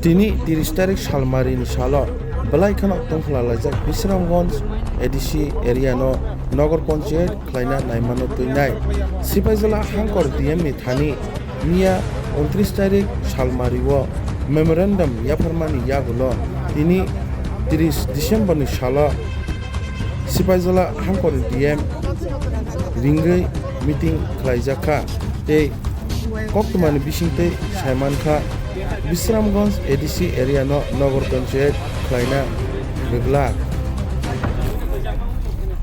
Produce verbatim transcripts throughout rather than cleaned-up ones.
Tini tiris tarik salmarini salo belai kheno tongkhlalaijak Bisramganj A D C area no Nogor Panchayat khlaina naimano twinai. Sipaijala Hangkor D M ni thani miya untris tarik salmario memorandum yapharmani yagulo tini tiris December ni salo Sipaijala Hangkor ni D M ringwi meeting khlaijak kha tei koktwmani bisingtwi saimankha Bisramganj A D C area no Nogor Panchayat khlaina gwdla.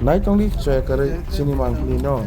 Naitongdi chaya kwrwi chini mangpili no.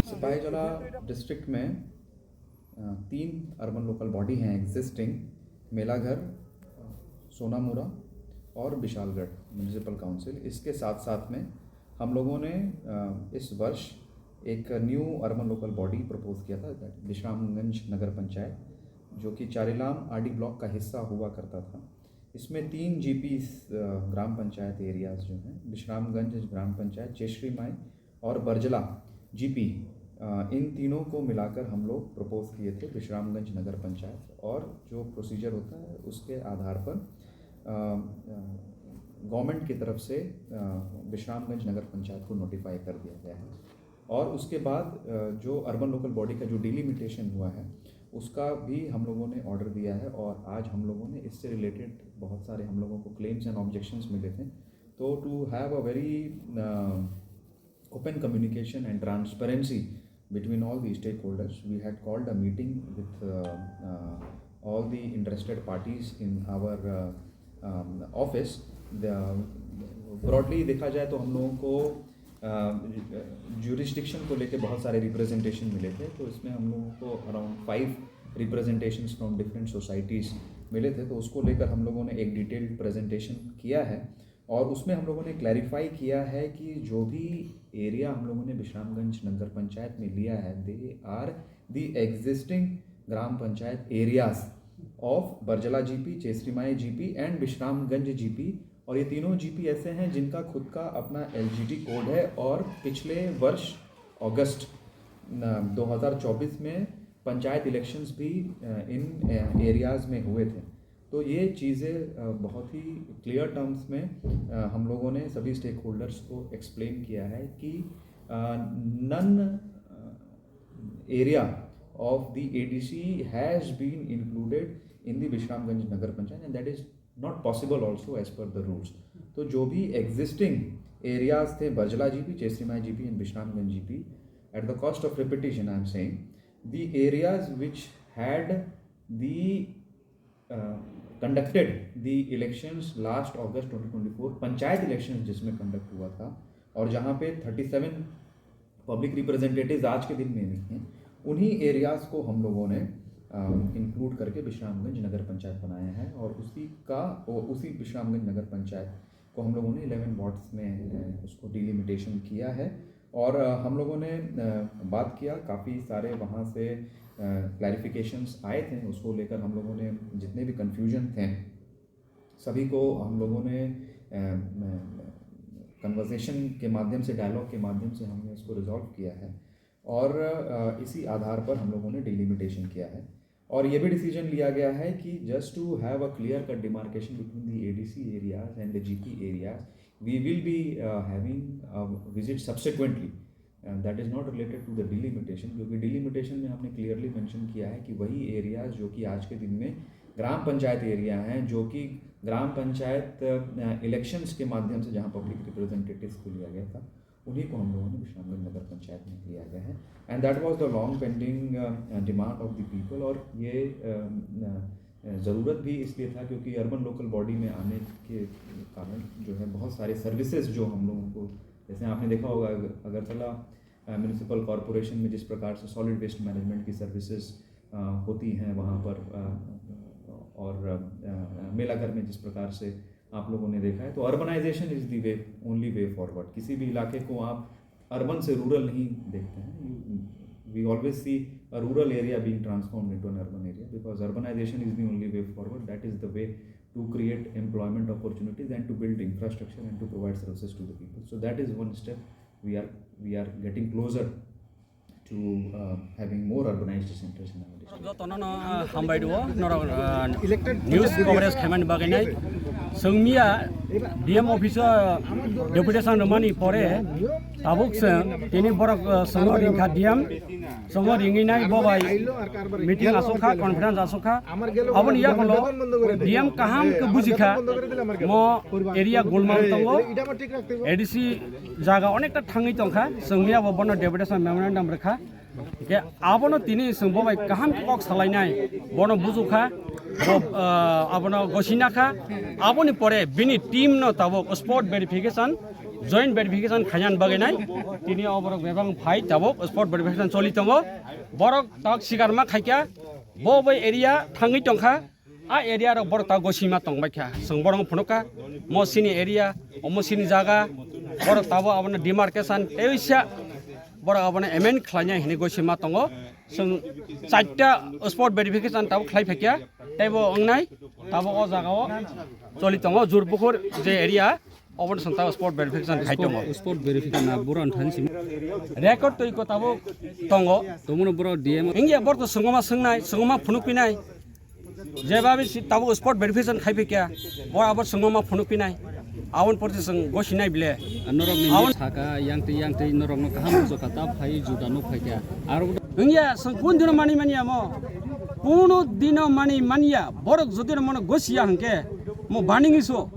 Sipahijala district में, अ, तीन urban local body हैं existing, Melaghar, Sonamura और Bishalgarh municipal council. इसके साथ साथ में हम लोगों ने, अ, इस वर्ष एक new urban local body propose किया था, विश्रामगंज नगर पंचायत, जो कि चारीलाम आरडी ब्लॉक का हिस्सा हुआ करता था। इसमें तीन जीपी ग्राम पंचायत एरियाज जो हैं, विश्रामगंज ग्राम पंचायत, चेश्रीमाई और बरजला जीपी, इन तीनों को मिलाकर हम लोग प्रपोज किए थे विश्रामगंज नगर पंचायत, और जो प्रोसीजर होता है उसके आधार पर गवर्नमेंट की तरफ से विश्रामगंज नगर पंचायत को नोटिफाई कर दिया गया है। और उसके बाद जो अर्बन लोकल बॉडी का जो डिलिमिटेशन हुआ है, उसका भी हम लोगों ने ऑर्डर दिया है, और आज हम लोगों ने इससे रिलेटेड बहुत सारे हम लोगों को क्लेम्स एंड ऑब्जेक्शंस मिले थे। तो to have a very open communication and transparency between all the stakeholders, we had called a meeting with uh, uh, all the interested parties in our uh, um, office. The, broadly देखा जाए तो हम लोगों को ज्यूरिस्डिक्शन को लेके बहुत सारे रिप्रेजेंटेशन मिले थे, तो इसमें हम लोगों को around five representation from different societies मिले थे। तो उसको लेकर हम लोगों ने एक डिटेल्ड प्रेजेंटेशन किया है, और उसमें हम लोगों ने क्लैरिफाई किया है कि जो भी एरिया हम लोगों ने विश्रामगंज नगर पंचायत में लिया है, they are the existing gram panchayat areas of Barzulla GP, Chesrimai GP and Bishramganj जीपी। और ये तीनों जीपी ऐसे हैं जिनका खुद का अपना एलजीडी कोड है, और पिछले वर्ष अगस्त न, दो हज़ार चौबीस में पंचायत इलेक्शंस भी अ, इन एरियाज में हुए थे। तो ये चीज़ें अ, बहुत ही क्लियर टर्म्स में अ, हम लोगों ने सभी स्टेक होल्डर्स को एक्सप्लेन किया है कि none area of the A D C has been included in the Vishramganj Nagar panchayat, and that is not possible also as per the rules। तो जो भी एग्जिस्टिंग एरियाज थे, Barjala GP, Chesrimai GP and Bishramganj GP, at the cost of repetition I am saying, the areas which had the uh, conducted the elections last August twenty twenty-four, panchayat election जिसमें conduct हुआ था और जहाँ पे थर्टी सेवन पब्लिक रिप्रेजेंटेटिव्स आज के दिन में भी हैं, उन्हीं एरियाज को हम लोगों ने इंक्लूड करके विश्रामगंज नगर पंचायत बनाया है, और उसी का, उसी विश्रामगंज नगर पंचायत को हम लोगों ने इलेवन वार्ड्स में अ, उसको डिलिमिटेशन किया है। और अ, हम लोगों ने अ, बात किया, काफ़ी सारे वहाँ से क्लैरिफिकेशंस आए थे। उसको लेकर हम लोगों ने जितने भी कन्फ्यूजन थे, सभी को हम लोगों ने कन्वर्सेशन के माध्यम से, डायलॉग के माध्यम से हमने उसको रिजॉल्व किया है, और अ, इसी आधार पर हम लोगों ने डिलिमिटेशन किया है। और ये भी डिसीजन लिया गया है कि just to have a clear cut demarcation between the A D C areas and the G P areas, we will be uh, having a visit subsequently, and that is not related to the delimitation, क्योंकि डिलिमिटेशन में हमने clearly mention किया है कि वही एरियाज जो कि आज के दिन में ग्राम पंचायत एरिया हैं, जो कि ग्राम पंचायत इलेक्शंस के माध्यम से जहां पब्लिक रिप्रेजेंटेटिव्स को लिया गया था, उन्हीं को हम लोगों ने विश्रामगंज नगर पंचायत में लिया गया है। And that was the long pending demand of the people। और ये अ, अ, ज़रूरत भी इसलिए था क्योंकि अर्बन लोकल बॉडी में आने के कारण जो है बहुत सारे सर्विसेज जो हम लोगों को, जैसे आपने देखा होगा अगर- अगरतला म्यूनिसिपल कॉरपोरेशन में जिस प्रकार से सॉलिड वेस्ट मैनेजमेंट की सर्विसेज होती हैं वहाँ पर अ, और अ, मेलाघर में जिस प्रकार से आप लोगों ने देखा है, तो urbanization is the way, only way forward। किसी भी इलाके को आप अर्बन से रूरल नहीं देखते हैं। We always see a rural area being transformed into an urban area because urbanization is the only way forward। That is the way to create employment opportunities and to build infrastructure and to provide services to the people। So that is one step we are we are getting closer to uh, having more urbanized centers in our district. Jotono no hambai duo norok news coverage khaimani bagwi nai. Songmiya D M office o deputation rwmani pore tabuk se tini borok songo ringkha D M, songo ringwi nai bo bai meeting asokha, conference asokha. Aboni yakholo D M kaham khe bujikha, mo area golmang tongo, A D C jaga onekta thangwi tongkha, chwngni abo bono deputation memorandum rwkha. Hingke abono tini chwng bo bai kaham kok salainai, bono bujukha, bo, ah, abono gosinakha. Aboni pore bini team no tabuk spot verification, joint verification khainan bagwi nai. Tini oborok bebak phai tabuk spot verification choli tongo. Borok tak sikar ma khaikha, bo bai area thangwi tongkha. A area rok borok ta gosima tongbai kha, chwng borok phunukha, mo sini area, omo sini jaga, borok tabo abono demarcation teisa borok abono amend khlainai hinwi gosima tongo. Chwng charta spot verification tabo khlai phaikha, teibo wngnai. Tabuk o jaga o choli tongo Jurbukhur je area, obo no chwng tabuk spot verification khai tongo. Spot verification na boro ang thani simi. Record twi ko tabuk tongo. Tomono boro D M. Wngya bor to swngoma swngnai, swngoma phunuk pinai. Jeba bi si tabuk spot verification khai phikya, bo abo swngoma phunuk pinai. Abon porti swng gosi nai ble. Norok ni saka yang twi yang twi norok no kaham bujo kha ta phai juda no phai kya. Aro wngya swng kun dino mani mani amo. Kuno dino mani manya borok jodi no mono gosi ya hwnkhe mo baning iso.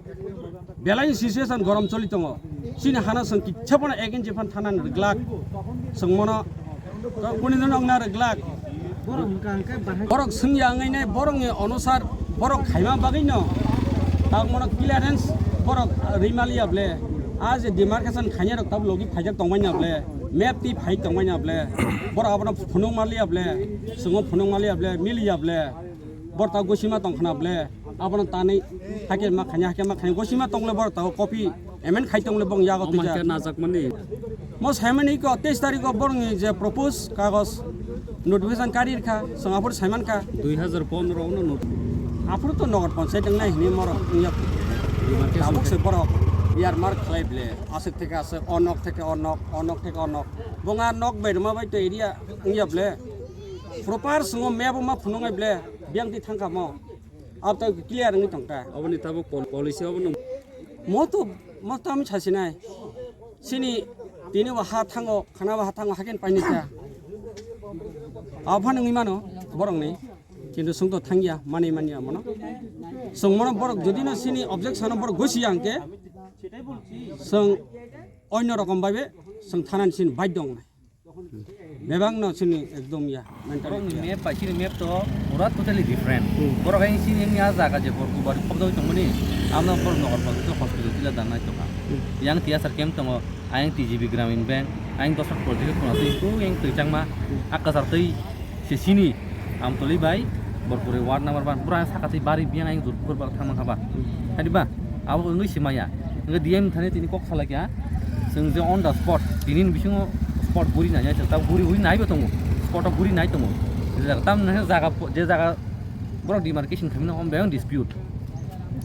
Belai situation gorom choli tongo. Chini hano chwng kitsa phano ek inchi phan thana ni rwglak. Chwng mono kuni no ongna rwglak. Borok swngya wngwi nai borok ni onusar borok khaima bagwi no. Tak mono clearance borok rwi maliya ble. A je demarcation khainai rok tab logi phaijak tongmani ble. Map ti phai tongmani ble. Borok abono phunuk maliya ble. Chwngo phunuk maliya ble. Miliya ble. Borok ta gosima tongkhna ble, abono tanwi hakhe ma khanya, hakhe ma khanya, gosima tongle borok ta copy, amend khai tongle bong yago tija. Omo hai khe najakmani. Mo saimani ko teis tarikh o borokni je propose kagos notification kari rikha, chwng aphuru saiman kha. Dui hajar pondro no not. Aphuru to nogar panchayat wngnai hini morok wngya. Tabuk se borok yar mar khlai ble, aswk theke aswk, o nok theke o nok, o nok theke o nok. Bong a nok bai rwma bai to area wngya ble. Proper chwng o map o ma phunuk nai ble. Biyang twi thangkha mo. Abo to clear wngwi tongkha. Oboni tabuk pol-, policy obono. Mo to, mo to ami sasinai. Chini tini bo ha thango, khana bo ha thango, haken paini kha. Abo phano wngwi mano borokni. Kintu chwng to thangya, mani manya mono. Chwng mono borok jodi no chini objection o borok gosi ya hwnkhe, chwng onyo rokom bai be chwng thanani chini baidhyo wngnai. Bebak no chini ekdom ya, mentality ya. Borokni map bai chini map to pura totally different. Hmm. Borok ayang chini ya jaga je borok kubari khobjagwi tongmani, amno borok nogar phalwi to hospital tila danai tongkha. Hmm. Yang T S R camp tongo, ayang T G B Gramin Bank, ayang Dosrak project khuna twi, tu yang twi changma, hmm, akasar twi se chini. Amtoli bai, Borkuri ward number one, pura sakati bari biyang ayang jur pur bak thangma khaba. Hadi ba, abo wngwi se maya. Wngwi D M thani tini kok salai kha, chwng je on the spot, tini ni bisingo spot guri nai, ta guri guri nai bo tongo, spot o guri nai tongo. Je jaga tam na jaga, je jaga borok demarcation khamina on bayang dispute.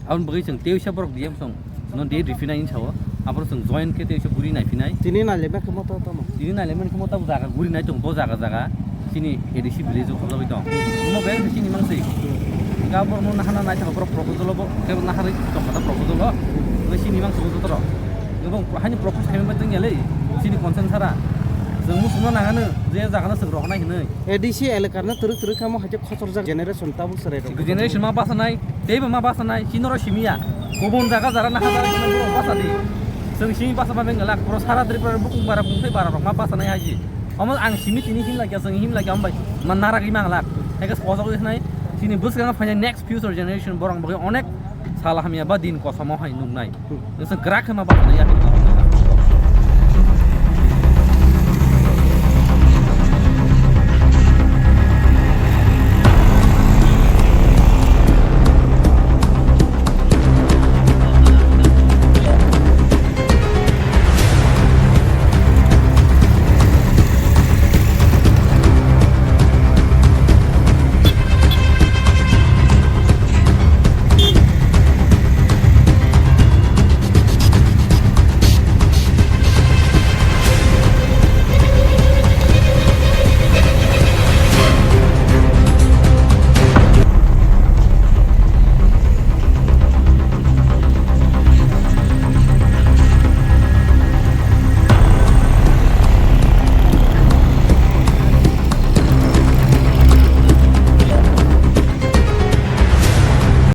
Aboni bagwi chwng teisa borok D M song, no date riphinai hinwi sao, aphuru chwng join khe teisa guri naiphinai. Tini nailaimani khe mo to tamo? Tini nailaimani khe mo tabuk jaga guri nai tongo, bo jaga jaga chini A D C village o khobjagwi tong. Omo bag chini mangswi. Ga borok no nahana nai thang borok proposal o bo, kebo naharwi tong kha proposal o. Bo chini mangswi joto rok. Bo haini propose khaimani tong ya le, chini consent sara. Chwng muchungno nangano je jaga no chwng rohornai hinwi. A D C elakar no twrwk twrwk kha mo hai khe khochorjak generation tabuk chwrai rok. Generation ma basanai, teibo ma basanai, chini oro simi ya. Kubun jaga jara na hajar chini borok basa di. Chwng simi basa ma bengal ak, puro sara Tripura bukung bara bukung thai bara rok ma basanai haji. Omo ang simi tini him lakya, chwng him lakya, ombai ma naragwi mang lak. Eke sojagwi khnai, chini bwskango phainai next future generation borok bagwi onek sal hamya ba din kosomo hai nuknai. Chwng kwrak khe ma basanai ya.